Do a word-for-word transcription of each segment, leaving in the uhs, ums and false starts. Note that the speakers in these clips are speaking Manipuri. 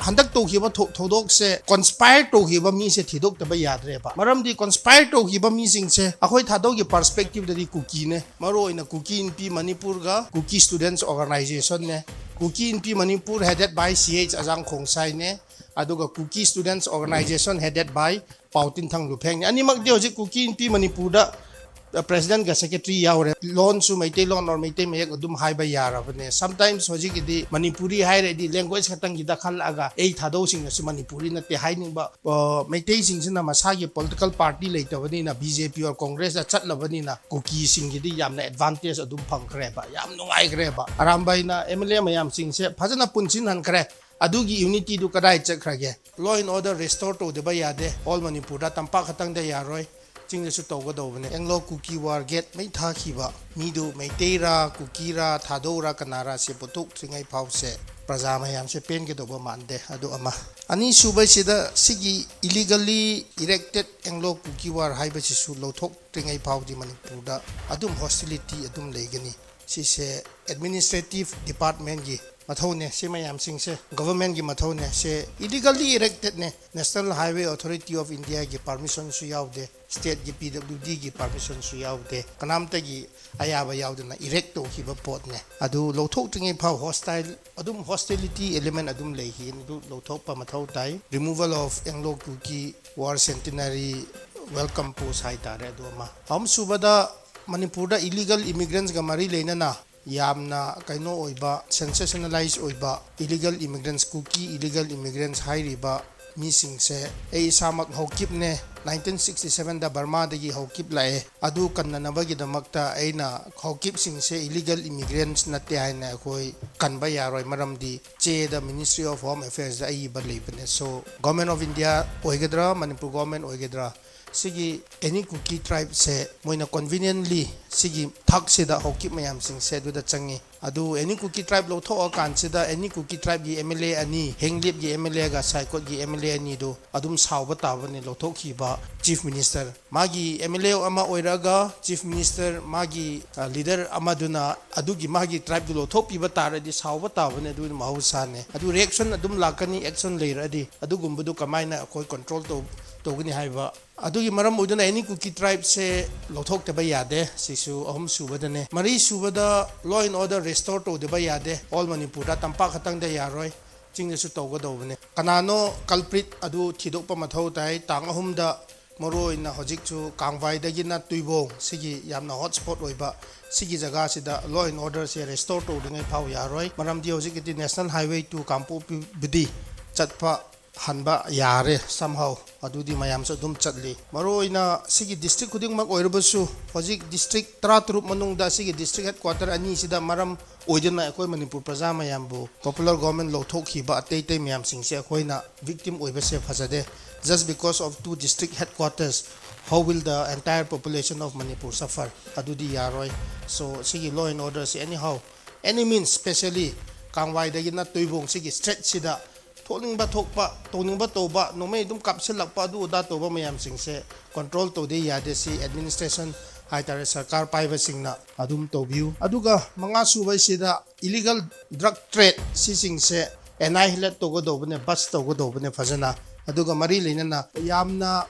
ꯍꯟꯗꯛ ꯇꯧꯈꯤꯕ ꯊꯧ- ꯊꯧꯗꯣꯛꯁꯦ conspire ꯇꯧꯈꯤꯕ ꯃꯤꯁꯦ ꯊꯤꯗꯣꯛꯇꯕ ꯌꯥꯗ꯭ꯔꯦꯕ꯫ ꯃꯔꯝꯗꯤ conspire ꯇꯧꯈꯤꯕ ꯃꯤꯁꯤꯡꯁꯦ ꯑꯩꯈꯣꯏ ꯊꯥꯗꯧꯒꯤ perspective ꯗꯗꯤ ꯀꯨꯀꯤꯅꯦ꯫ ꯃꯔꯨꯑꯣꯏꯅ ꯀꯨꯀꯤ ꯅꯨꯄꯤ ꯃꯅꯤꯄꯨꯔꯒ ꯀꯨꯀꯤ students organization ꯅꯦ꯫ ꯀꯨꯀꯤ ꯅꯨꯄꯤ Manipur headed by C H ꯑꯖꯥꯡ ꯈꯣꯡꯁꯥꯏꯅꯦ꯫ ꯑꯗꯨꯒ ꯀꯨꯀꯤ students organization headed by ꯄꯥꯎꯇꯤꯟꯊꯪ ꯂꯨꯐꯦꯡꯅꯦ꯫ ꯑꯅꯤꯃꯛꯇꯤ ꯍꯧꯖꯤꯛ ꯀꯨꯀꯤ ꯅꯨꯄꯤ ꯃꯅꯤꯄꯨꯔꯗ president ꯒ secretary ꯌꯥꯎꯔꯦ꯫ ꯂꯣꯟꯁꯨ ꯃꯩꯇꯩꯂꯣꯟ or ꯃꯩꯇꯩ ꯃꯌꯦꯛ ꯑꯗꯨꯝ ꯍꯥꯏꯕ ꯌꯥꯔꯕꯅꯦ꯫ Sometimes ꯍꯧꯖꯤꯛꯀꯤꯗꯤ ꯃꯅꯤꯄꯨꯔꯤ ꯍꯥꯏꯔꯗꯤ language ꯈꯛꯇꯪꯒꯤꯗ ꯈꯜꯂꯛꯑꯒ ꯑꯩ ꯊꯥꯗꯧꯁꯤꯡꯅꯁꯨ ꯃꯅꯤꯄꯨꯔꯤ ꯅꯠꯇꯦ ꯍꯥꯏꯅꯤꯡꯕ, ꯑ, ꯃꯩꯇꯩꯁꯤꯡꯁꯤꯅ ꯃꯁꯥꯒꯤ political party ꯂꯩꯇꯕꯅꯤꯅ B J P or Congress ꯇ ꯆꯠꯂꯕꯅꯤꯅ ꯀꯨꯀꯤꯁꯤꯡꯒꯤꯗꯤ ꯌꯥꯝꯅ advantage ꯑꯗꯨꯝ ꯐꯪꯈ꯭ꯔꯦꯕ, ꯌꯥꯝ ꯅꯨꯡꯉꯥꯏꯈ꯭ꯔꯦꯕ꯫ ꯑꯔꯥꯝꯕꯥꯏꯅ M L A ꯃꯌꯥꯝꯁꯤꯡꯁꯦ ꯐꯖꯅ ꯄꯨꯟꯁꯤꯟꯍꯟꯈ꯭ꯔꯦ꯫ ꯑꯗꯨꯒꯤ unity ꯗꯨ ꯀꯗꯥꯏ ꯆꯠꯈ꯭ꯔꯒꯦ? Law and order restore ꯇꯧꯗꯕ ꯌꯥꯗꯦ꯫ All ꯃꯅꯤꯄꯨꯔꯗ, ꯇꯝꯄꯥꯛ ꯈꯛꯇꯪꯗ ꯌꯥꯔꯣꯏ, ꯆꯤꯡꯗꯁꯨ ꯇꯧꯒꯗꯧꯕꯅꯦ꯫ Anglo Kuki war gate ꯃꯩ ꯊꯥꯈꯤꯕ ꯃꯤꯗꯨ ꯃꯩꯇꯩꯔꯥ, ꯀꯨꯀꯤꯔꯥ, ꯊꯥꯗꯧꯔꯥ, ꯀꯅꯥꯔꯥ ꯁꯤ ꯄꯨꯊꯣꯛꯇ꯭ꯔꯤꯉꯩ ꯐꯥꯎꯁꯦ ꯄ꯭ꯔꯖꯥ ꯃꯌꯥꯝꯁꯦ ꯄꯦꯟꯒꯗꯧꯕ ꯃꯥꯟꯗꯦ꯫ ꯑꯗꯨ ꯑꯃ꯫ ꯑꯅꯤꯁꯨꯕꯁꯤꯗ ꯁꯤꯒꯤ illegally erected Anglo Kuki war ꯍꯥꯏꯕꯁꯤꯁꯨ ꯂꯧꯊꯣꯛꯇ꯭ꯔꯤꯉꯩ ꯐꯥꯎꯗꯤ ꯃꯅꯤꯄꯨꯔꯗ ꯑꯗꯨꯝ hostility ꯑꯗꯨꯝ ꯂꯩꯒꯅꯤ꯫ ꯁꯤꯁꯦ administrative department ꯀꯤ ꯃꯊꯧꯅꯦ꯫ ꯁꯤ ꯃꯌꯥꯝꯁꯤꯡꯁꯦ government ꯀꯤ ꯃꯊꯧꯅꯦ꯫ ꯁꯦ illegally erected ꯅꯦ꯫ National Highway Authority of India ꯒꯤ permission ꯁꯨ ꯌꯥꯎꯗꯦ, state ꯀꯤ P W D ꯒꯤ permission ꯁꯨ ꯌꯥꯎꯗꯦ, ꯀꯅꯥꯝꯇꯒꯤ ꯑꯌꯥꯕ ꯌꯥꯎꯗꯅ erect ꯇꯧꯈꯤꯕ ꯄꯣꯠꯅꯦ꯫ ꯑꯗꯨ ꯂꯧꯊꯣꯛꯇ꯭ꯔꯤꯉꯩ ꯐꯥꯎ hostile ꯑꯗꯨꯝ hostility element ꯑꯗꯨꯝ ꯂꯩꯈꯤꯒꯅꯤ꯫ ꯑꯗꯨ ꯂꯧꯊꯣꯛꯄ ꯃꯊꯧ ꯇꯥꯏ꯫ Removal of Anglo Kuki War Centenary Welcome Post ꯍꯥꯏꯇꯥꯔꯦ, ꯑꯗꯨ ꯑꯃ꯫ ꯑꯍꯨꯝꯁꯨꯕꯗ, ꯃꯅꯤꯄꯨꯔꯗ illegal immigrants ꯀ ꯃꯔꯤ ꯂꯩꯅꯅ ꯌꯥꯝꯅ ꯀꯩꯅꯣ ꯑꯣꯏꯕ, sensationalize ꯑꯣꯏꯕ illegal immigrants, ꯀꯨꯀꯤ illegal immigrants ꯍꯥꯏꯔꯤꯕ ꯃꯤꯁꯤꯡꯁꯦ, ꯑꯩ ꯏꯁꯥꯃꯛ ꯍꯧꯀꯤꯞꯅꯦ, nineteen sixty seven ꯗ ꯕꯔꯃꯥꯗꯒꯤ ꯍꯧꯀꯤꯞ ꯂꯥꯛꯑꯦ꯫ ꯑꯗꯨ ꯀꯟꯅꯅꯕꯒꯤꯗꯃꯛꯇ ꯑꯩꯅ ꯍꯧꯀꯤꯞꯁꯤꯡꯁꯦ illegal immigrants ꯅꯠꯇꯦ ꯍꯥꯏꯅ ꯑꯩꯈꯣꯏ ꯀꯟꯕ ꯌꯥꯔꯣꯏ, ꯃꯔꯝꯗꯤ ꯆꯦꯗ Ministry of Home Affairs ꯗ ꯑꯏꯕ ꯂꯩꯕꯅꯦ꯫ So, Government of India ꯑꯣꯏꯒꯗ꯭ꯔꯥ, ꯃꯅꯤꯄꯨꯔ government ꯑꯣꯏꯒꯗ꯭ꯔꯥ, ꯁꯤꯒꯤ ꯑꯦꯅꯤ ꯀꯨꯀꯤ ꯇ꯭ꯔꯥꯏꯕꯁꯦ ꯃꯣꯏꯅ ꯀꯣꯟꯚꯤꯅꯤꯌꯦꯟꯂꯤ ꯁꯤꯒꯤ ꯊꯥꯛꯁꯤꯗ ꯍꯧꯈꯤꯕ ꯃꯌꯥꯝꯁꯤꯡꯁꯦ ꯑꯗꯨꯗ ꯆꯪꯉꯤ꯫ ꯑꯗꯨ ꯑꯦꯅꯤ ꯀꯨꯀꯤ ꯇ꯭ꯔꯥꯏꯕ ꯂꯧꯊꯣꯛꯑꯀꯥꯟꯁꯤꯗ ꯑꯦꯅꯤ ꯀꯨꯀꯤ ꯇ꯭ꯔꯥꯏꯕꯀꯤ ꯑꯦꯝ ꯑꯦꯜ ꯑꯦ ꯑꯅꯤ, ꯍꯦꯡꯂꯤꯞꯀꯤ ꯑꯦꯝ ꯑꯦꯜ ꯑꯦꯒ ꯁꯥꯏꯀꯣꯠꯀꯤ ꯑꯦꯝ ꯑꯦꯜ ꯑꯦ ꯑꯅꯤꯗꯨ ꯑꯗꯨꯝ ꯁꯥꯎꯕ ꯇꯥꯕꯅꯤ ꯂꯧꯊꯣꯛꯈꯤꯕ ꯆꯤꯐ ꯃꯤꯅꯤꯁꯇꯔ꯫ ꯃꯥꯒꯤ ꯑꯦꯝ ꯑꯦꯜ ꯑꯦ ꯑꯃ ꯑꯣꯏꯔꯒ ꯆꯤꯐ ꯃꯤꯅꯤꯁꯇꯔ, ꯃꯥꯒꯤ ꯂꯤꯗꯔ ꯑꯃꯗꯨꯅ ꯑꯗꯨꯒꯤ ꯃꯥꯒꯤ ꯇ꯭ꯔꯥꯏꯕꯇꯨ ꯂꯧꯊꯣꯛꯄꯤꯕ ꯇꯥꯔꯗꯤ ꯁꯥꯎꯕ ꯇꯥꯕꯅꯤ, ꯑꯗꯨꯗꯤ ꯃꯍꯧꯁꯥꯅꯦ꯫ ꯑꯗꯨ ꯔꯤꯌꯦꯛꯁꯟ ꯑꯗꯨꯝ ꯂꯥꯛꯀꯅꯤ, ꯑꯦꯛꯁꯟ ꯂꯩꯔꯛꯑꯗꯤ꯫ ꯑꯗꯨꯒꯨꯝꯕꯗꯨ ꯀꯃꯥꯏꯅ ꯑꯩꯈꯣꯏ ꯀꯟꯇ꯭ꯔꯣꯜ ꯇꯧ ꯇꯧꯒꯅꯤ ꯍꯥꯏꯕ ꯑꯗꯨꯒꯤ ꯃꯔꯝ ꯑꯣꯏꯗꯨꯅ ꯑꯦꯅꯤ ꯀꯨꯀꯤ ꯇ꯭ꯔꯥꯏꯕꯁꯦ ꯂꯧꯊꯣꯛꯇꯕ ꯌꯥꯗꯦ꯫ ꯁꯤꯁꯨ ꯑꯍꯨꯝ ꯁꯨꯕꯗꯅꯦ꯫ ꯃꯔꯤ ꯁꯨꯕꯗ, ꯂꯣ ꯑꯦꯟ ꯑꯣꯔꯗꯔ ꯔꯦꯁꯇꯣꯔ ꯇꯧꯗꯕ ꯌꯥꯗꯦ꯫ ꯑꯣꯜ ꯃꯅꯤꯄꯨꯔꯗ, ꯇꯝꯄꯥꯛ ꯈꯛꯇꯪꯗ ꯌꯥꯔꯣꯏ, ꯆꯤꯡꯗꯁꯨ ꯇꯧꯒꯗꯧꯕꯅꯦ꯫ ꯀꯅꯥꯅꯣ ꯀꯜꯄ꯭ꯔꯤꯠ ꯑꯗꯨ ꯊꯤꯗꯣꯛꯄ ꯃꯊꯧ ꯇꯥꯏ꯫ ꯇꯥꯡ ꯑꯍꯨꯝꯗ ꯃꯔꯨꯑꯣꯏꯅ ꯍꯧꯖꯤꯛꯁꯨ ꯀꯥꯡꯕꯥꯏꯗꯒꯤꯅ ꯇꯨꯏꯕꯣꯡ, ꯁꯤꯒꯤ ꯌꯥꯝꯅ ꯍꯣꯠ ꯁ꯭ꯄꯣꯠ ꯑꯣꯏꯕ ꯁꯤꯒꯤ ꯖꯒꯥꯁꯤꯗ ꯂꯣ ꯑꯦꯟ ꯑꯣꯔꯗꯔꯁꯦ ꯔꯦꯁꯇꯣꯔ ꯇꯧꯗ꯭ꯔꯤꯉꯩ ꯐꯥꯎ ꯌꯥꯔꯣꯏ꯫ ꯃꯔꯝꯗꯤ ꯍꯧꯖꯤꯛꯀꯤꯗꯤ ꯅꯦꯁꯅꯦꯜ ꯍꯥꯏꯋꯦ ꯇꯨ ꯀꯥꯡꯄꯣꯛꯄꯤꯕꯨꯗꯤ ꯆꯠꯄ ꯍꯟꯕ ꯌꯥꯔꯦ somehow꯫ ꯑꯗꯨꯗꯤ ꯃꯌꯥꯝꯁꯨ ꯑꯗꯨꯝ ꯆꯠꯂꯤ꯫ ꯃꯔꯨꯑꯣꯏꯅ ꯁꯤꯒꯤ ꯗꯤꯁꯇ꯭ꯔꯤꯛ ꯈꯨꯗꯤꯡꯃꯛ ꯑꯣꯏꯔꯕꯁꯨ, ꯍꯧꯖꯤꯛ ꯗꯤꯁꯇ꯭ꯔꯤꯛ ꯇꯔꯥꯇꯔꯨꯛ ꯃꯅꯨꯡꯗ ꯁꯤꯒꯤ ꯗꯤꯁꯇ꯭ꯔꯤꯛ ꯍꯦꯗꯀ꯭ꯋꯥꯇꯔ ꯑꯅꯤꯁꯤꯗ ꯃꯔꯝ ꯑꯣꯏꯗꯨꯅ ꯑꯩꯈꯣꯏ ꯃꯅꯤꯄꯨꯔ ꯄ꯭ꯔꯖꯥ ꯃꯌꯥꯝꯕꯨ ꯄꯣꯄꯨꯂꯔ ꯒꯣꯚꯔꯟꯃꯦꯟꯠ ꯂꯧꯊꯣꯛꯈꯤꯕ ꯑꯇꯩ ꯑꯇꯩ ꯃꯌꯥꯝꯁꯤꯡꯁꯦ ꯑꯩꯈꯣꯏꯅ ꯚꯤꯛꯇꯤꯝ ꯑꯣꯏꯕꯁꯦ ꯐꯖꯗꯦ꯫ Just because of two district headquarters, how will the entire population of Manipur suffer? ꯑꯗꯨꯗꯤ ꯌꯥꯔꯣꯏ꯫ So ꯁꯤꯒꯤ law and order ꯁꯤ anyhow, any means, specially ꯀꯥꯡꯋꯥꯏꯗꯒꯤꯅ ꯇꯨꯏꯕꯣꯡ ꯁꯤꯒꯤ ꯁ꯭ꯇ꯭ꯔꯦꯠꯁꯤꯗ ꯊꯣꯛꯅꯤꯡꯕ ꯊꯣꯛꯄ, ꯇꯧꯅꯤꯡꯕ ꯇꯧꯕ, ꯅꯣꯡꯃꯩ ꯑꯗꯨꯝ ꯀꯥꯞꯁꯤꯜꯂꯛꯄ, ꯑꯗꯨ ꯑꯗꯥ ꯇꯧꯕ ꯃꯌꯥꯝꯁꯤꯡꯁꯦ ꯀꯟꯇ꯭ꯔꯣꯜ ꯇꯧꯗꯦ ꯌꯥꯗꯦ꯫ ꯁꯤ ꯑꯦꯗꯃꯤꯅꯤꯁꯇ꯭ꯔꯦꯁꯟ ꯍꯥꯏꯇꯥꯔꯦ, ꯁꯔꯀꯥꯔ ꯄꯥꯏꯕꯁꯤꯡꯅ ꯑꯗꯨꯝ ꯇꯧꯕꯤꯌꯨ꯫ ꯑꯗꯨꯒ ꯃꯉꯥ ꯁꯨꯕꯁꯤꯗ ꯏꯂꯤꯒꯦꯜ ꯗ꯭ꯔꯒ ꯇ꯭ꯔꯦꯗ, ꯁꯤꯁꯤꯡꯁꯦ ꯑꯦꯅꯥꯏꯍꯤꯂꯦꯠ ꯇꯧꯒꯗꯧꯕꯅꯦ, ꯕꯁ ꯇꯧꯒꯗꯧꯕꯅꯦ ꯐꯖꯅ꯫ ꯑꯗꯨꯒ ꯃꯔꯤ ꯂꯩꯅꯅ ꯌꯥꯝꯅ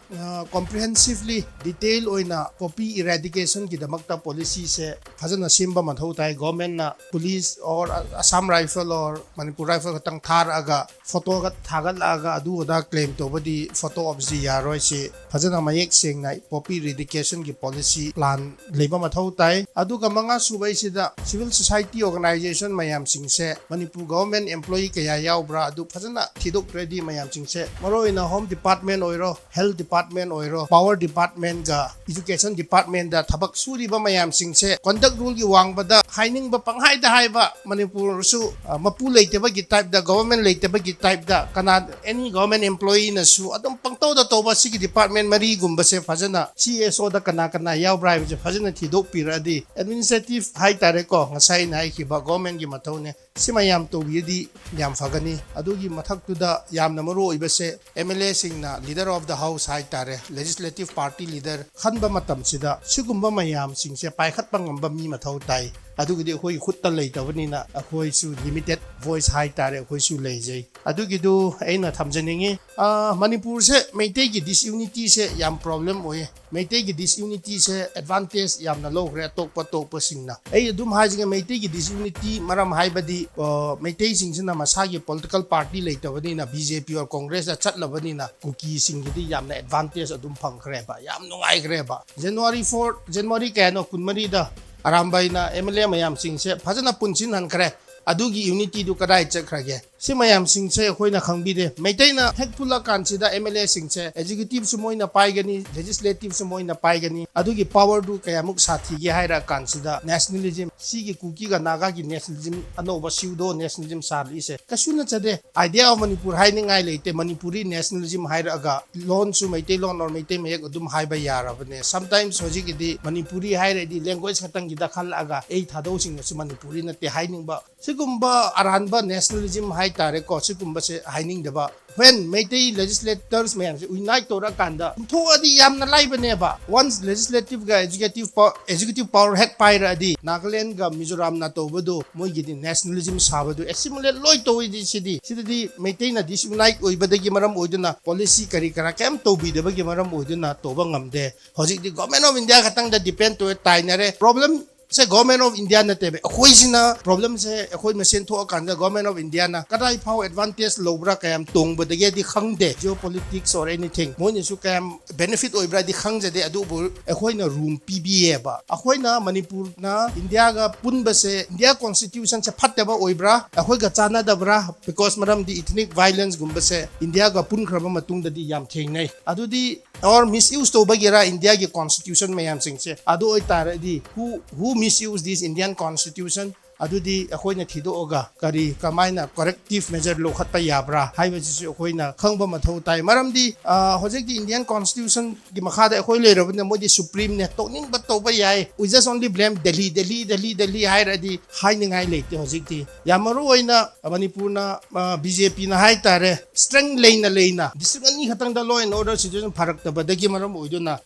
ꯀꯣꯝꯄ꯭ꯔꯤꯍꯦꯟꯁꯤꯚꯂꯤ, ꯗꯤꯇꯦꯜ ꯑꯣꯏꯅ ꯄꯣꯄꯤ ꯏꯔꯦꯗꯤꯀꯦꯁꯟꯒꯤꯗꯃꯛꯇ ꯄꯣꯂꯤꯁꯤꯁꯦ ꯐꯖꯅ ꯁꯦꯝꯕ ꯃꯊꯧ ꯇꯥꯏ꯫ ꯒꯣꯔꯃꯦꯟꯅ police or Assam rifle or Manipur rifle ꯈꯛꯇꯪ ꯊꯥꯔꯛꯑꯒ ꯐꯣꯇꯣꯒ ꯊꯥꯒꯠꯂꯛꯑꯒ ꯑꯗꯨ ꯑꯗꯥ ꯀ꯭ꯂꯦꯝ ꯇꯧꯕꯗꯤ ꯐꯣꯇꯣ ꯑꯣꯞꯁꯤ ꯌꯥꯔꯣꯏ꯫ ꯁꯤ ꯐꯖꯅ ꯃꯌꯦꯛ ꯁꯦꯡꯅ ꯄꯣꯄꯤ ꯏꯔꯦꯗꯤꯀꯦꯁꯟꯒꯤ ꯄꯣꯂꯤꯁꯤ ꯄ꯭ꯂꯥꯟ ꯂꯩꯕ ꯃꯊꯧ ꯇꯥꯏ꯫ ꯑꯗꯨꯒ ꯃꯉꯥ ꯁꯨꯕꯩꯁꯤꯗ ꯁꯤꯚꯤꯜ ꯁꯣꯁꯥꯏꯇꯤ ꯑꯣꯔꯒꯅꯥꯏꯖꯦꯁꯟ ꯃꯌꯥꯝꯁꯤꯡꯁꯦ ꯃꯅꯤꯄꯨꯔ ꯒꯣꯚꯔꯟꯃꯦꯟꯠ ꯑꯦꯝꯄ꯭ꯂꯣꯌꯤ ꯀꯌꯥ ꯌꯥꯎꯕ꯭ꯔꯥ ꯑꯗꯨ ꯐꯖꯅ ꯊꯤꯗꯣꯛꯇ꯭ꯔꯗꯤ ꯃꯌꯥꯝꯁꯤꯡꯁꯦ ꯃꯔꯨ ꯑꯩꯅ Home Department ꯑꯣꯏꯔꯣ, Health Department ꯑꯣꯏꯔꯣ, Power Department ꯒ Education Department ꯗ ꯊꯕꯛ ꯁꯨꯔꯤꯕ ꯃꯌꯥꯝꯁꯤꯡꯁꯦ conduct rule ꯒꯤ ꯋꯥꯡꯃꯗ ꯍꯥꯏꯅꯤꯡꯕ ꯄꯪꯍꯥꯏꯗ ꯍꯥꯏꯕ, ꯃꯅꯤꯄꯨꯔꯁꯨ ꯑ, ꯃꯄꯨ ꯂꯩꯇꯕꯒꯤ type ꯇ, government ꯂꯩꯇꯕꯒꯤ type ꯇ, ꯀꯅꯥ any government employee ꯅꯁꯨ ꯑꯗꯨꯝ ꯄꯪꯇꯧꯗ ꯇꯧꯕ꯫ ꯁꯤꯒꯤ department ꯃꯔꯤꯒꯨꯝꯕꯁꯦ ꯐꯖꯅ C S O ꯗ ꯀꯅꯥ ꯀꯅꯥ ꯌꯥꯎꯕ꯭ꯔꯥ ꯍꯥꯏꯕꯁꯦ ꯐꯖꯅ ꯊꯤꯗꯣꯛꯄꯤꯔꯛꯑꯗꯤ, administrative ꯍꯥꯏꯇꯥꯔꯦꯀꯣ, ꯉꯁꯥꯏ ꯑꯩꯅ ꯍꯥꯏꯈꯤꯕ government ꯒꯤ ꯃꯊꯧꯅꯦ꯫ ꯁꯤ ꯃꯌꯥꯝ ꯇꯧꯕꯤꯔꯗꯤ ꯌꯥꯝ ꯐꯒꯅꯤ꯫ ꯑꯗꯨꯒꯤ ꯃꯊꯛꯇꯨꯗ ꯌꯥꯝꯅ ꯃꯔꯨ ꯑꯣꯏꯕꯁꯦ, M L A ꯁꯤꯡꯅ leader of the house ꯍꯥꯏꯇꯥꯔꯦ, legislative party leader ꯈꯟꯕ ꯃꯇꯝꯁꯤꯗ ꯁꯤꯒꯨꯝꯕ ꯃꯌꯥꯝꯁꯤꯡꯁꯦ ꯄꯥꯏꯈꯠꯄ ꯉꯝꯕ ꯃꯤ ꯃꯊꯧ ꯇꯥꯏ꯫ ꯑꯗꯨꯒꯤꯗꯤ ꯑꯩꯈꯣꯏꯒꯤ ꯈꯨꯠꯇ ꯂꯩꯇꯕꯅꯤꯅ ꯑꯩꯈꯣꯏꯁꯨ limited voice ꯍꯥꯏꯇꯥꯔꯦ, ꯑꯩꯈꯣꯏꯁꯨ ꯂꯩꯖꯩ꯫ ꯑꯗꯨꯒꯤꯗꯨ ꯑꯩꯅ ꯊꯝꯖꯅꯤꯡꯉꯤ꯫ ꯑ, ꯃꯅꯤꯄꯨꯔꯁꯦ ꯃꯩꯇꯩꯒꯤ disunity ꯁꯦ ꯌꯥꯝ problem ꯑꯣꯏꯌꯦ꯫ ꯃꯩꯇꯩꯒꯤ disunity ꯁꯦ advantage ꯌꯥꯝꯅ ꯂꯧꯈ꯭ꯔꯦ ꯑꯇꯣꯞꯄ ꯑꯇꯣꯞꯄꯁꯤꯡꯅ꯫ ꯑꯩ ꯑꯗꯨꯝ ꯍꯥꯏꯖꯒꯦ, ꯃꯩꯇꯩꯒꯤ disunity ꯃꯔꯝ ꯍꯥꯏꯕꯗꯤ, ꯑ, ꯃꯩꯇꯩꯁꯤꯡꯁꯤꯅ ꯃꯁꯥꯒꯤ political party ꯂꯩꯇꯕꯅꯤꯅ, B J P or Congress ꯇ ꯆꯠꯂꯕꯅꯤꯅ, ꯀꯨꯀꯤꯁꯤꯡꯒꯤꯗꯤ ꯌꯥꯝꯅ advantage ꯑꯗꯨꯝ ꯐꯪꯈ꯭ꯔꯦꯕ, ꯌꯥꯝ ꯅꯨꯡꯉꯥꯏꯈ꯭ꯔꯦꯕ꯫ January four, January ꯀꯌꯥꯅꯣ, ꯀꯨꯟꯃꯔꯤꯗ ꯑꯔꯥꯝꯕꯥꯏꯅ M L A ꯃꯌꯥꯝꯁꯤꯡꯁꯦ ꯐꯖꯅ ꯄꯨꯟꯁꯤꯟꯍꯟꯈ꯭ꯔꯦ꯫ ꯑꯗꯨꯒꯤ unity ꯗꯨ ꯀꯗꯥꯏ ꯆꯠꯈ꯭ꯔꯒꯦ? ꯁꯤ ꯃꯌꯥꯝꯁꯤꯡꯁꯦ ꯑꯩꯈꯣꯏꯅ ꯈꯪꯕꯤꯗꯦ꯫ ꯃꯩꯇꯩꯅ ꯍꯦꯛ ꯄꯨꯜꯂꯀꯥꯟꯁꯤꯗ M L A ꯁꯤꯡꯁꯦ executive ꯁꯨ ꯃꯣꯏꯅ ꯄꯥꯏꯒꯅꯤ, legislative ꯁꯨ ꯃꯣꯏꯅ ꯄꯥꯏꯒꯅꯤ, ꯑꯗꯨꯒꯤ power ꯗꯨ ꯀꯌꯥꯃꯨꯛ ꯁꯥꯊꯤꯒꯦ ꯍꯥꯏꯔ ꯀꯥꯟꯁꯤꯗ nationalism, ꯁꯤꯒꯤ ꯀꯨꯀꯤꯒ ꯅꯥꯒꯥꯒꯤ nationalism, ꯑꯅꯧꯕ pseudo nationalism ꯁꯥꯔꯛꯏꯁꯦ ꯀꯩꯁꯨ ꯅꯠꯆꯗꯦ꯫ Idea of Manipur ꯍꯥꯏꯅꯤꯡꯉꯥꯏ ꯂꯩꯇꯦ꯫ Manipuri nationalism ꯍꯥꯏꯔꯛꯑꯒ ꯂꯣꯟꯁꯨ ꯃꯩꯇꯩꯂꯣꯟ or ꯃꯩꯇꯩ ꯃꯌꯦꯛ ꯑꯗꯨꯝ ꯍꯥꯏꯕ ꯌꯥꯔꯕꯅꯦ꯫ Sometimes ꯍꯧꯖꯤꯛꯀꯤꯗꯤ Manipuri ꯍꯥꯏꯔꯗꯤ language ꯈꯛꯇꯪꯒꯤꯗ ꯈꯜꯂꯛꯑꯒ ꯑꯩ ꯊꯥꯗꯧꯁꯤꯡꯅꯁꯨ Manipuri ꯅꯠꯇꯦ ꯍꯥꯏꯅꯤꯡꯕ꯫ ꯁꯤꯒꯨꯝꯕ ꯑꯔꯥꯟꯕ nationalism ꯍꯥꯏꯇꯥꯔꯦꯀꯣ, ꯁꯤꯒꯨꯝꯕꯁꯦ ꯍꯥꯏꯅꯤꯡꯗꯕ꯫ When ꯃꯩꯇꯩ legislators ꯃꯌꯥꯝꯁꯦ unite ꯇꯧꯔꯀꯥꯟꯗ ꯄꯨꯊꯣꯛꯑꯗꯤ ꯌꯥꯝꯅ ꯂꯥꯏꯕꯅꯦꯕ꯫ Once legislative ꯒ executive power, executive power ꯍꯦꯛ ꯄꯥꯏꯔꯛꯑꯗꯤ, ꯅꯥꯒꯥꯂꯦꯟꯒ ꯃꯤꯖꯣꯔꯥꯝꯅ ꯇꯧꯕꯗꯣ, ꯃꯣꯏꯒꯤꯗꯤ nationalism ꯁꯥꯕꯗꯣ assimilate ꯂꯣꯏ ꯇꯧꯏꯗꯤ꯫ ꯁꯤꯗꯤ, ꯁꯤꯗꯗꯤ ꯃꯩꯇꯩꯅ disunite ꯑꯣꯏꯕꯗꯒꯤ ꯃꯔꯝ ꯑꯣꯏꯗꯨꯅ, policy ꯀꯔꯤ ꯀꯔꯥ ꯀꯩꯝ ꯇꯧꯕꯤꯗꯕꯒꯤ ꯃꯔꯝ ꯑꯣꯏꯗꯨꯅ ꯇꯧꯕ ꯉꯝꯗꯦ꯫ ꯍꯧꯖꯤꯛꯇꯤ Government of India ꯈꯛꯇꯪꯗ depend ꯇꯧꯋꯦ, ꯇꯥꯏꯅꯔꯦ꯫ Problem say government of India ꯅꯠꯇꯦꯕ꯫ ꯑꯩꯈꯣꯏꯁꯤꯅ ꯄ꯭ꯔꯣꯕ꯭ꯂꯦꯝꯁꯦ ꯑꯩꯈꯣꯏ ꯃꯁꯦꯟ ꯊꯣꯛꯑꯀꯥꯟꯗ ꯒꯣꯔꯃꯦꯟ ꯑꯣꯐ ꯏꯟꯗꯤꯌꯥꯅ ꯀꯗꯥꯏ ꯐꯥꯎ ꯑꯦꯗꯚꯥꯟꯇꯦꯖ ꯂꯧꯕ꯭ꯔꯥ, ꯀꯌꯥꯝ ꯇꯣꯡꯕꯗꯒꯦꯗꯤ ꯈꯪꯗꯦ꯫ ꯖꯤꯑꯣ ꯄꯣꯂꯤꯇꯤꯛꯁ ꯑꯣꯔ ꯑꯦꯅꯤꯊꯤꯡ ꯃꯣꯏꯅꯁꯨ ꯀꯌꯥꯝ ꯕꯦꯅꯤꯐꯤꯠ ꯑꯣꯏꯕ꯭ꯔꯥꯗꯤ ꯈꯪꯖꯗꯦ꯫ ꯑꯗꯨꯕꯨ ꯑꯩꯈꯣꯏꯅ ꯔꯨꯝ ꯄꯤꯕꯤꯌꯦꯕ꯫ ꯑꯩꯈꯣꯏꯅ ꯃꯅꯤꯄꯨꯔꯅ ꯏꯟꯗꯤꯌꯥꯒ ꯄꯨꯟꯕꯁꯦ, ꯏꯟꯗꯤꯌꯥ ꯀꯣꯟꯁꯇꯤꯇ꯭ꯌꯨꯁꯟꯁꯦ ꯐꯠꯇꯕ ꯑꯣꯏꯕ꯭ꯔꯥ, ꯑꯩꯈꯣꯏꯒ ꯆꯥꯟꯅꯗꯕ꯭ꯔꯥ? ꯕꯤꯀꯣꯁ ꯃꯔꯝꯗꯤ ꯏꯊꯅꯤꯛ ꯚꯥꯏꯂꯦꯟꯁꯒꯨꯝꯕꯁꯦ ꯏꯟꯗꯤꯌꯥꯒ ꯄꯨꯟꯈ꯭ꯔꯕ ꯃꯇꯨꯡꯗꯗꯤ ꯌꯥꯝ ꯊꯦꯡꯅꯩ꯫ ꯑꯗꯨꯗꯤ ꯑꯣꯔ ꯃꯤꯁꯌꯨꯁ ꯇꯧꯕꯒꯤꯔꯥ ꯏꯟꯗꯤꯌꯥꯒꯤ ꯀꯣꯟꯁꯇꯤꯇ꯭ꯌꯨꯁꯟ ꯃꯌꯥꯝꯁꯤꯡꯁꯦ? ꯑꯗꯨ ꯑꯣꯏꯇꯥꯔꯗꯤ who who misuse this Indian constitution? ꯑꯗꯨꯗꯤ ꯑꯩꯈꯣꯏꯅ ꯊꯤꯗꯣꯛꯑꯒ ꯀꯔꯤ, ꯀꯃꯥꯏꯅ ꯀꯣꯔꯦꯛꯇꯤꯞ ꯃꯦꯖꯔ ꯂꯧꯈꯠꯄ ꯌꯥꯕ꯭ꯔꯥ ꯍꯥꯏꯕꯁꯤꯁꯨ ꯑꯩꯈꯣꯏꯅ ꯈꯪꯕ ꯃꯊꯧ ꯇꯥꯏ꯫ ꯃꯔꯝꯗꯤ ꯑ, ꯍꯧꯖꯤꯛꯇꯤ ꯏꯟꯗꯤꯌꯟ ꯀꯣꯟꯁꯇꯤꯇ꯭ꯌꯨꯁꯟꯒꯤ ꯃꯈꯥꯗ ꯑꯩꯈꯣꯏ ꯂꯩꯔꯕꯅꯤꯅ ꯃꯣꯏꯗꯤ ꯁꯨꯄ꯭ꯔꯤꯝꯅꯦ, ꯇꯧꯅꯤꯡꯕ ꯇꯧꯕ ꯌꯥꯏ꯫ We just only blame Delhi, Delhi, Delhi, Delhi ꯍꯥꯏꯔꯗꯤ ꯍꯥꯏꯅꯤꯡꯉꯥꯏ ꯂꯩꯇꯦ꯫ ꯍꯧꯖꯤꯛꯇꯤ ꯌꯥꯝ ꯃꯔꯨ ꯑꯣꯏꯅ ꯃꯅꯤꯄꯨꯔꯅ, ꯕꯤ ꯖꯦ ꯄꯤꯅ ꯍꯥꯏꯇꯥꯔꯦ, ꯁ꯭ꯇꯔꯦꯡ ꯂꯩꯅ ꯂꯩꯅ ꯗꯤꯁꯇ꯭ꯔꯤꯛ ꯑꯅꯤ ꯈꯛꯇꯪꯗ ꯂꯣ ꯑꯦꯟ ꯑꯣꯔꯗꯔ ꯁꯤꯆꯨꯋꯦꯁꯟ ꯐꯔꯛꯇꯕꯗꯒꯤ ꯃꯔꯝ ꯑꯣꯏꯗꯨꯅ,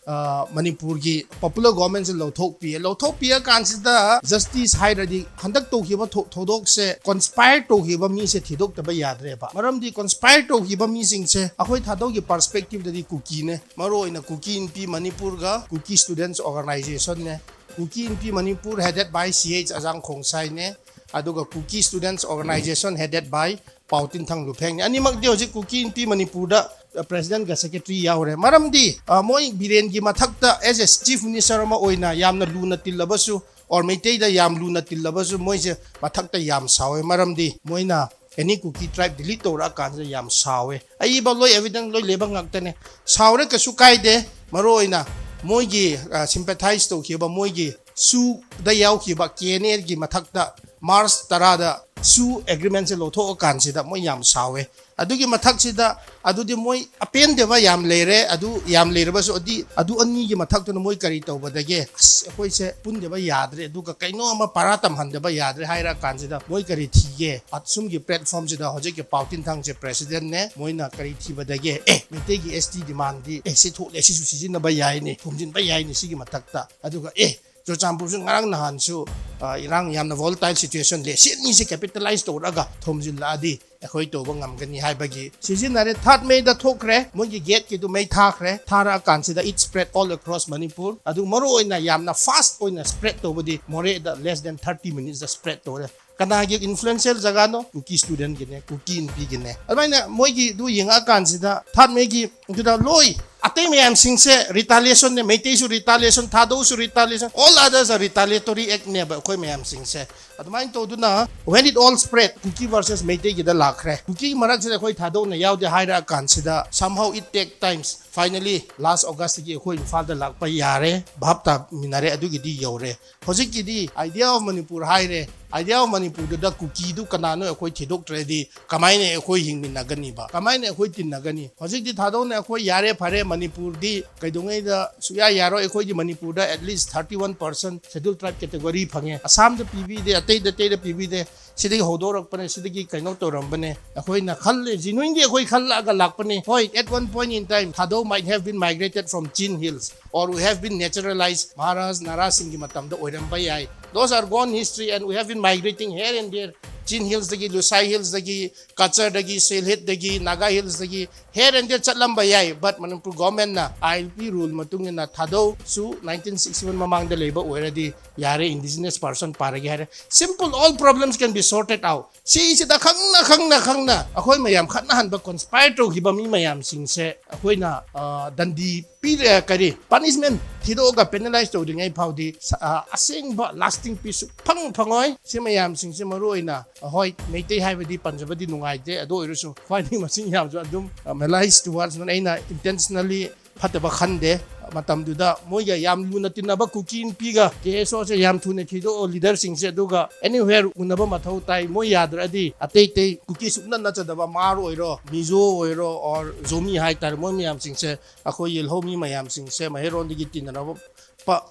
ꯑ, ꯃꯅꯤꯄꯨꯔꯒꯤ ꯄꯣꯄꯨꯂꯔ ꯒꯣꯚꯔꯟꯃꯦꯟꯁꯦ ꯂꯧꯊꯣꯛꯄꯤꯌꯦ꯫ ꯂꯧꯊꯣꯛꯄꯤꯔ ꯀꯥꯟꯁꯤꯗ ꯖꯁꯇꯤꯁ ꯍꯥꯏꯔꯗꯤ ꯍꯟꯗꯛ ꯇꯧꯈꯤꯕ ꯊꯧ-, ꯊꯧꯗꯣꯛꯁꯦ ꯀꯣꯟꯁꯄꯥꯏꯔ ꯇꯧꯈꯤꯕ ꯃꯤꯁꯦ ꯊꯤꯗꯣꯛꯇꯕ ꯌꯥꯗ꯭ꯔꯦꯕ꯫ ꯃꯔꯝꯗꯤ ꯀꯣꯟꯁꯄꯥꯏꯔ ꯇꯧꯈꯤꯕ ꯃꯤꯁꯤꯡꯁꯦ ꯑꯩꯈꯣꯏ ꯊꯥꯗꯧꯒꯤ ꯄꯔꯁꯄꯦꯛꯇꯤꯞꯇꯗꯤ ꯀꯨꯀꯤꯅꯦ꯫ ꯃꯔꯨꯑꯣꯏꯅ ꯀꯨꯀꯤ ꯏꯟꯄꯤ ꯃꯅꯤꯄꯨꯔꯒ ꯀꯨꯀꯤ ꯁ꯭ꯇꯨꯗꯦꯟꯠꯁ ꯑꯣꯔꯒꯅꯥꯏꯖꯦꯁꯟꯅꯦ꯫ ꯀꯨꯀꯤ ꯏꯟꯄꯤ Manipur headed by C H ꯑꯖꯥꯡ ꯈꯣꯡꯁꯥꯏꯅꯦ꯫ ꯑꯗꯨꯒ ꯀꯨꯀꯤ ꯁ꯭ꯇꯨꯗꯦꯟꯠꯁ ꯑꯣꯔꯒꯅꯥꯏꯖꯦꯁꯟ headed by ꯄꯥꯎꯇꯤꯟꯊꯪ ꯂꯨꯐꯦꯡꯅꯤ꯫ ꯑꯅꯤꯃꯛꯇꯤ ꯍꯧꯖꯤꯛ ꯀꯨꯀꯤ ꯏꯟꯄꯤ ꯃꯅꯤꯄꯨꯔꯗ, ꯑ, ꯄ꯭ꯔꯦꯁꯤꯗꯦꯟꯠꯒ ꯁꯦꯀ꯭ꯔꯦꯇꯔꯤ ꯌꯥꯎꯔꯦ꯫ ꯃꯔꯝꯗꯤ, ꯑ, ꯃꯣꯏ ꯕꯤꯔꯦꯟꯒꯤ ꯃꯊꯛꯇ as a chief minister ꯑꯃ ꯑꯣꯏꯅ ꯌꯥꯝꯅ ꯂꯨꯅ ꯇꯤꯜꯂꯕꯁꯨ, ꯑꯣꯔ ꯃꯩꯇꯩꯗ ꯌꯥꯝ ꯂꯨꯅ ꯇꯤꯜꯂꯕꯁꯨ ꯃꯣꯏꯁꯦ ꯃꯊꯛꯇ ꯌꯥꯝ ꯁꯥꯎꯋꯦ꯫ ꯃꯔꯝꯗꯤ ꯃꯣꯏꯅ any Kuki tribe delete ꯇꯧꯔꯛꯑꯀꯥꯟꯁꯤꯗ ꯌꯥꯝ ꯁꯥꯎꯋꯦ꯫ ꯑꯏꯕ ꯂꯣꯏ, evidence ꯂꯣꯏ ꯂꯩꯕ ꯉꯥꯛꯇꯅꯦ꯫ ꯁꯥꯎꯔꯦ, ꯀꯩꯁꯨ ꯀꯥꯏꯗꯦ꯫ ꯃꯔꯨꯑꯣꯏꯅ ꯃꯣꯏꯒꯤ, ꯑ, sympathize ꯇꯧꯈꯤꯕ, ꯃꯣꯏꯒꯤ ꯁꯨꯗ ꯌꯥꯎꯈꯤꯕ ꯀꯦ ꯑꯦꯟ ꯑꯦꯒꯤ ꯃꯊꯛꯇ ꯃꯥꯔꯆ ꯇꯔꯥꯗ ꯁꯨ ꯑꯦꯒ꯭ꯔꯤꯃꯦꯟꯁꯦ ꯂꯧꯊꯣꯛꯑꯀꯥꯟꯁꯤꯗ ꯃꯣꯏ ꯌꯥꯝ ꯁꯥꯎꯋꯦ꯫ ꯑꯗꯨꯒꯤ ꯃꯊꯛꯁꯤꯗ ꯑꯗꯨꯗꯤ ꯃꯣꯏ ꯑꯄꯦꯟꯗꯕ ꯌꯥꯝ ꯂꯩꯔꯦ꯫ ꯑꯗꯨ ꯌꯥꯝ ꯂꯩꯔꯕꯁꯨ ꯑꯗꯤ-, ꯑꯗꯨ ꯑꯅꯤꯒꯤ ꯃꯊꯛꯇꯨꯅ ꯃꯣꯏ ꯀꯔꯤ ꯇꯧꯕꯗꯒꯦ? "ꯑꯁ, ꯑꯩꯈꯣꯏꯁꯦ ꯄꯨꯟꯗꯕ ꯌꯥꯗ꯭ꯔꯦ, ꯑꯗꯨꯒ ꯀꯩꯅꯣ ꯑꯃ ꯄꯔꯥ ꯇꯝꯍꯟꯗꯕ ꯌꯥꯗ꯭ꯔꯦ" ꯍꯥꯏꯔ ꯀꯥꯟꯁꯤꯗ ꯃꯣꯏ ꯀꯔꯤ ꯊꯤꯒꯦ? ꯑꯁꯨꯝꯒꯤ ꯄ꯭ꯂꯦꯠꯐꯣꯝꯁꯤꯗ ꯍꯧꯖꯤꯛꯀꯤ ꯄꯥꯎꯇꯤꯟꯊꯪꯁꯦ ꯄ꯭ꯔꯦꯁꯤꯗꯦꯟꯠꯅꯦ, ꯃꯣꯏꯅ ꯀꯔꯤ ꯊꯤꯕꯗꯒꯦ? "ꯑꯦ, ꯃꯩꯇꯩꯒꯤ ꯑꯦꯁ ꯇꯤ ꯗꯤꯃꯥꯟꯗꯤ, ꯑꯦ, ꯁꯤ ꯊꯣꯛꯂꯦ, ꯁꯤꯁꯨ ꯁꯤꯖꯤꯟꯅꯕ ꯌꯥꯏꯅꯦ, ꯊꯣꯝꯖꯤꯟꯕ ꯌꯥꯏꯅꯦ ꯁꯤꯒꯤ ꯃꯊꯛꯇ"꯫ ꯑꯗꯨꯒ, "ꯑꯦ, ꯆꯨꯔꯆꯥꯟꯄꯨꯔꯁꯨ ꯉꯔꯥꯡ ꯅꯍꯥꯟꯁꯨ, ꯑ, ꯏꯔꯥꯡ ꯌꯥꯝꯅ volatile situation ꯂꯩ, ꯁꯤ ꯑꯅꯤꯁꯦ ꯀꯦꯄꯤꯇꯂꯥꯏꯁ ꯇꯧꯔꯒ ꯊꯣꯝꯖꯤꯜꯂꯛꯑꯗꯤ ꯑꯩꯈꯣꯏ ꯇꯧꯕ ꯉꯝꯒꯅꯤ ꯍꯥꯏꯕꯒꯤ ꯁꯤꯖꯤꯟꯅꯔꯦ꯫ Third Mayꯗ ꯊꯣꯛꯈ꯭ꯔꯦ, ꯃꯣꯏꯒꯤ gateꯀꯤꯗꯨ ꯃꯩ ꯊꯥꯈ꯭ꯔꯦ꯫ ꯊꯥꯔꯛꯑꯀꯥꯟꯁꯤꯗ it spread all across Manipur꯫ ꯑꯗꯨ ꯃꯔꯨ ꯑꯣꯏꯅ ꯌꯥꯝꯅ fast ꯑꯣꯏꯅ spread ꯇꯧꯕꯗꯤ ꯃꯣꯔꯦꯗ less than thirty minutesꯇ spread ꯇꯧꯔꯦ꯫ ꯀꯅꯥꯒꯤ influential ꯖꯒꯥꯅꯣ? ꯀꯨꯀꯤ studentꯒꯤꯅꯦ, ꯀꯨꯀꯤ ꯅꯨꯄꯤꯒꯤꯅꯦ꯫ ꯑꯗꯨꯃꯥꯏꯅ ꯃꯣꯏꯒꯤꯗꯨ ꯌꯦꯡꯉꯛꯑꯀꯥꯟꯁꯤꯗ Third Mayꯒꯤ ꯑꯗꯨꯗ ꯂꯣꯏ ꯑꯇꯩ ꯃꯌꯥꯝꯁꯤꯡꯁꯦ retaliationꯅꯦ꯫ ꯃꯩꯇꯩꯁꯨ retaliation, ꯊꯥꯗꯧꯁꯨ retaliation, all others are retaliatory actꯅꯦꯕ ꯑꯩꯈꯣꯏ ꯃꯌꯥꯝꯁꯤꯡꯁꯦ꯫ ꯑꯗꯨꯃꯥꯏꯅ ꯇꯧꯗꯨꯅ when it all spread, Kuki versus ꯃꯩꯇꯩꯒꯤꯗ ꯂꯥꯛꯈ꯭ꯔꯦ꯫ ꯀꯨꯀꯤ ꯃꯔꯛꯁꯤꯗ ꯑꯩꯈꯣꯏ ꯊꯥꯗꯧꯅ ꯌꯥꯎꯗꯦ ꯍꯥꯏꯔꯛꯑꯀꯥꯟꯁꯤꯗ somehow it take times, finally last Augustꯇꯒꯤ ꯑꯩꯈꯣꯏ ꯏꯝꯐꯥꯜꯗ ꯂꯥꯛꯄ ꯌꯥꯔꯦ, ꯚꯥꯞ ꯇꯥꯃꯤꯟꯅꯔꯦ, ꯑꯗꯨꯒꯤꯗꯤ ꯌꯧꯔꯦ꯫ ꯍꯧꯖꯤꯛꯀꯤꯗꯤ Idea of Manipur ꯍꯥꯏꯔꯦ꯫ Idea of Manipurꯗꯨꯗ ꯀꯨꯀꯤꯗꯨ ꯀꯅꯥꯅꯣ ꯑꯩꯈꯣꯏ ꯊꯤꯗꯣꯛꯇ꯭ꯔꯗꯤ ꯀꯃꯥꯏꯅ ꯑꯩꯈꯣꯏ ꯍꯤꯡꯃꯤꯟꯅꯒꯅꯤꯕ? ꯀꯃꯥꯏꯅ ꯑꯩꯈꯣꯏ ꯇꯤꯟꯅꯒꯅꯤ? ꯍꯧꯖꯤꯛꯇꯤ ꯊꯥꯗꯧꯅ ꯑꯩꯈꯣꯏ ꯌꯥꯔꯦ ꯐꯔꯦ, ꯃꯅꯤꯄꯨꯔꯗꯤ ꯀꯩꯗꯧꯉꯩꯗ ꯁꯨꯛꯌꯥ ꯌꯥꯔꯣꯏ꯫ ꯑꯩꯈꯣꯏꯗꯤ ꯃꯅꯤꯄꯨꯔꯗ at least thirty one percent Scheduled Tribe category ꯐꯪꯉꯦ꯫ ꯑꯁꯥꯝꯗ ꯄꯤꯕꯤꯗꯦ, ꯑꯇꯩꯗ ꯑꯇꯩꯗ ꯄꯤꯕꯤꯗꯦ꯫ ꯁꯤꯗꯒꯤ ꯍꯧꯗꯣꯔꯛꯄꯅꯦ, ꯁꯤꯗꯒꯤ ꯀꯩꯅꯣ ꯇꯧꯔꯝꯕꯅꯦ꯫ ꯑꯩꯈꯣꯏꯅ ꯈꯜꯂꯦ, genuinely ꯑꯩꯈꯣꯏ ꯈꯜꯂꯛꯑꯒ ꯂꯥꯛꯄꯅꯦ꯫ ꯍꯣꯏ, at one point in time Thadou might have been migrated from Chin Hills or we have been naturalized, Maharaj ꯅꯔꯥꯖꯁꯤꯡꯒꯤ ꯃꯇꯝꯗ ꯑꯣꯏꯔꯝꯕ ꯌꯥꯏ꯫ Those are gone history and we have been migrating here and there. Chin Hillsꯗꯒꯤ, Lushai Hillsꯗꯒꯤ, Cacharꯗꯒꯤ, Sylhetꯗꯒꯤ, Naga Hillsꯗꯒꯤ here and there ꯆꯠꯂꯝꯕ ꯌꯥꯏ, but Manipur governmentꯅ I L P rule ꯃꯇꯨꯡ ꯏꯟꯅ ꯊꯥꯗꯧꯁꯨ nineteen sixty one ꯃꯃꯥꯡꯗ ꯂꯩꯕ ꯑꯣꯏꯔꯗꯤ ꯌꯥꯔꯦ, indigenous person ꯄꯥꯔꯒꯦ ꯍꯥꯏꯔꯦ꯫ Simple, all problems can be sorted out꯫ ꯁꯤꯁꯤꯗ ꯈꯪꯅ ꯈꯪꯅ ꯈꯪꯅ ꯑꯩꯈꯣꯏ ꯃꯌꯥꯝ ꯈꯠꯅꯍꯟꯕ, conspire ꯇꯧꯈꯤꯕ ꯃꯤ ꯃꯌꯥꯝꯁꯤꯡꯁꯦ ꯑꯩꯈꯣꯏꯅ, ꯑ, ꯗꯟꯗꯤ ꯄꯤꯔꯦ, ꯀꯔꯤ, punishment ꯊꯤꯗꯣꯛꯑꯒ penalize ꯇꯧꯗ꯭ꯔꯤꯉꯩ ꯐꯥꯎꯗꯤ ꯁ-, ꯑ, ꯑꯁꯦꯡꯕ lasting peace ꯁꯨꯛꯐꯪ ꯐꯪꯉꯣꯏ꯫ ꯁꯤ ꯃꯌꯥꯝꯁꯤꯡꯁꯦ ꯃꯔꯨ ꯑꯣꯏꯅ, ꯍꯣꯏ, ꯃꯩꯇꯩ ꯍꯥꯏꯕꯗꯤ ꯄꯟꯖꯕꯗꯤ ꯅꯨꯡꯉꯥꯏꯇꯦ, ꯑꯗꯨ ꯑꯣꯏꯔꯁꯨ ꯈ꯭ꯋꯥꯏꯗꯒꯤ ꯃꯁꯤꯡ ꯌꯥꯝꯁꯨ ꯑꯗꯨꯝ, ꯑ, malice towards ꯑꯩꯅ intentionally ꯐꯠꯇꯕ ꯈꯟꯗꯦ꯫ ꯃꯇꯝꯗꯨꯗ ꯃꯣꯏꯒ ꯌꯥꯝ ꯂꯨꯅ ꯇꯤꯟꯅꯕ ꯀꯨꯀꯤ ꯅꯨꯄꯤꯒ K S Oꯁꯦ ꯌꯥꯝ ꯊꯨꯅ ꯊꯤꯗꯣꯛꯑꯣ, leaderꯁꯤꯡꯁꯦ, ꯑꯗꯨꯒ anywhere ꯎꯅꯕ ꯃꯊꯧ ꯇꯥꯏ꯫ ꯃꯣꯏ ꯌꯥꯗ꯭ꯔꯗꯤ ꯑꯇꯩ ꯑꯇꯩ ꯀꯨꯀꯤ ꯁꯨꯛꯅꯠ ꯅꯠꯆꯗꯕ ꯃꯥꯔ ꯑꯣꯏꯔꯣ, ꯃꯤꯖꯣ ꯑꯣꯏꯔꯣ, or ꯖꯣꯃꯤ ꯍꯥꯏꯇꯥꯔꯦ, ꯃꯣꯏ ꯃꯌꯥꯝꯁꯤꯡꯁꯦ, ꯑꯩꯈꯣꯏ ꯌꯦꯜꯍꯧꯃꯤ ꯃꯌꯥꯝꯁꯤꯡꯁꯦ, ꯃꯍꯩꯔꯣꯟꯗꯒꯤ ꯇꯤꯟꯅꯔꯕ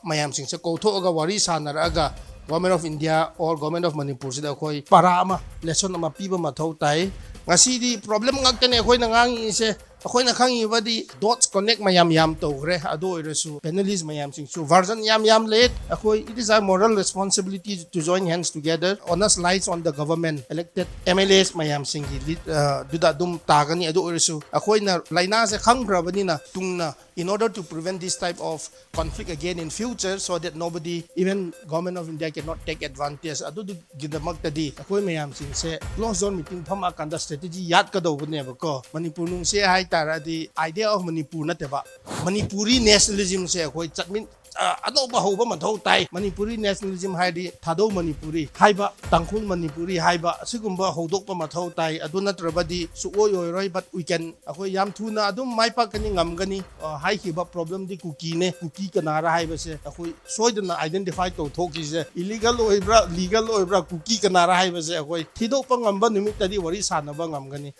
ꯃꯌꯥꯝꯁꯤꯡꯁꯦ ꯀꯧꯊꯣꯛꯑꯒ ꯋꯥꯔꯤ ꯁꯥꯟꯅꯔꯛꯑꯒ Government of India or Government of ꯃꯅꯤꯄꯨꯔꯁꯤꯗ ꯑꯩꯈꯣꯏ ꯄꯔꯥ ꯑꯃ, lesson ꯑꯃ ꯄꯤꯕ ꯃꯊꯧ ꯇꯥꯏ꯫ ꯉꯁꯤꯗꯤ problem ꯉꯥꯛꯇꯅꯦ ꯑꯩꯈꯣꯏꯅ ꯉꯥꯡꯉꯤꯁꯦ꯫ ꯑꯩꯈꯣꯏꯅ ꯈꯪꯉꯤꯕꯗꯤ dots connect ꯃꯌꯥꯝ ꯌꯥꯝ ꯇꯧꯈ꯭ꯔꯦ꯫ ꯑꯗꯨ ꯑꯣꯏꯔꯁꯨ panelist ꯃꯌꯥꯝꯁꯤꯡꯁꯨ version ꯌꯥꯝ ꯌꯥꯝ ꯂꯩ꯫ ꯑꯩꯈꯣꯏ, it is our moral responsibility to join hands together. Onus lies on the government, elected M L As ꯃꯌꯥꯝꯁꯤꯡꯒꯤ ꯂꯤꯠ ꯑꯗꯨꯗ ꯑꯗꯨꯝ ꯇꯥꯒꯅꯤ꯫ ꯑꯗꯨ ꯑꯣꯏꯔꯁꯨ ꯑꯩꯈꯣꯏꯅ ꯂꯥꯏꯅꯥꯁꯦ ꯈꯪꯈ꯭ꯔꯕꯅꯤꯅ, ꯇꯨꯡꯅ, in order to prevent this type of conflict again in future, so that nobody, even Government of India, cannot take advantage, ꯑꯗꯨꯒꯤꯗꯃꯛꯇꯗꯤ ꯑꯩꯈꯣꯏ ꯃꯌꯥꯝꯁꯤꯡꯁꯦ closed door meeting ꯐꯝꯃꯀꯥꯟꯗ strategy ꯌꯥꯠꯀꯗꯧꯕꯅꯦꯕꯀꯣ꯫ Manipur ꯅꯨꯡꯁꯤ ꯍꯥꯏ ꯇꯥꯔꯗꯤ idea of Manipur ꯅꯠꯇꯦꯕ, Manipuri nationalism ꯁꯦ ꯑꯩꯈꯣꯏ ꯆꯠꯃꯤꯟ ꯑ, ꯑꯅꯧꯕ ꯍꯧꯕ ꯃꯊꯧ ꯇꯥꯏ꯫ Manipuri nationalism ꯍꯥꯏꯔꯗꯤ ꯊꯥꯗꯧ ꯃꯅꯤꯄꯨꯔꯤ ꯍꯥꯏꯕ, ꯇꯥꯡꯈꯨꯜ ꯃꯅꯤꯄꯨꯔꯤ ꯍꯥꯏꯕ, ꯑꯁꯤꯒꯨꯝꯕ ꯍꯧꯗꯣꯛꯄ ꯃꯊꯧ ꯇꯥꯏ꯫ ꯑꯗꯨ ꯅꯠꯇ꯭ꯔꯕꯗꯤ ꯁꯨꯛꯑꯣꯏ ꯑꯣꯏꯔꯣꯏ꯫ But we can, ꯑꯩꯈꯣꯏ ꯌꯥꯝ ꯊꯨꯅ ꯑꯗꯨꯝ ꯃꯥꯏ ꯄꯥꯛꯀꯅꯤ, ꯉꯝꯒꯅꯤ꯫ ꯑ, ꯍꯥꯏꯈꯤꯕ problem ꯗꯤ ꯀꯨꯀꯤꯅꯦ꯫ ꯀꯨꯀꯤ ꯀꯅꯥꯔ ꯍꯥꯏꯕꯁꯦ ꯑꯩꯈꯣꯏ ꯁꯣꯏꯗꯅ identify ꯇꯧꯊꯣꯛꯈꯤꯁꯦ꯫ Illegal ꯑꯣꯏꯕ꯭ꯔꯥ, legal ꯑꯣꯏꯕ꯭ꯔꯥ, ꯀꯨꯀꯤ ꯀꯅꯥꯔ ꯍꯥꯏꯕꯁꯦ ꯑꯩꯈꯣꯏ ꯊꯤꯗꯣꯛꯄ ꯉꯝꯕ ꯅꯨꯃꯤꯠꯇꯗꯤ ꯋꯥꯔꯤ ꯁꯥꯟꯅꯕ ꯉꯝꯒꯅꯤ꯫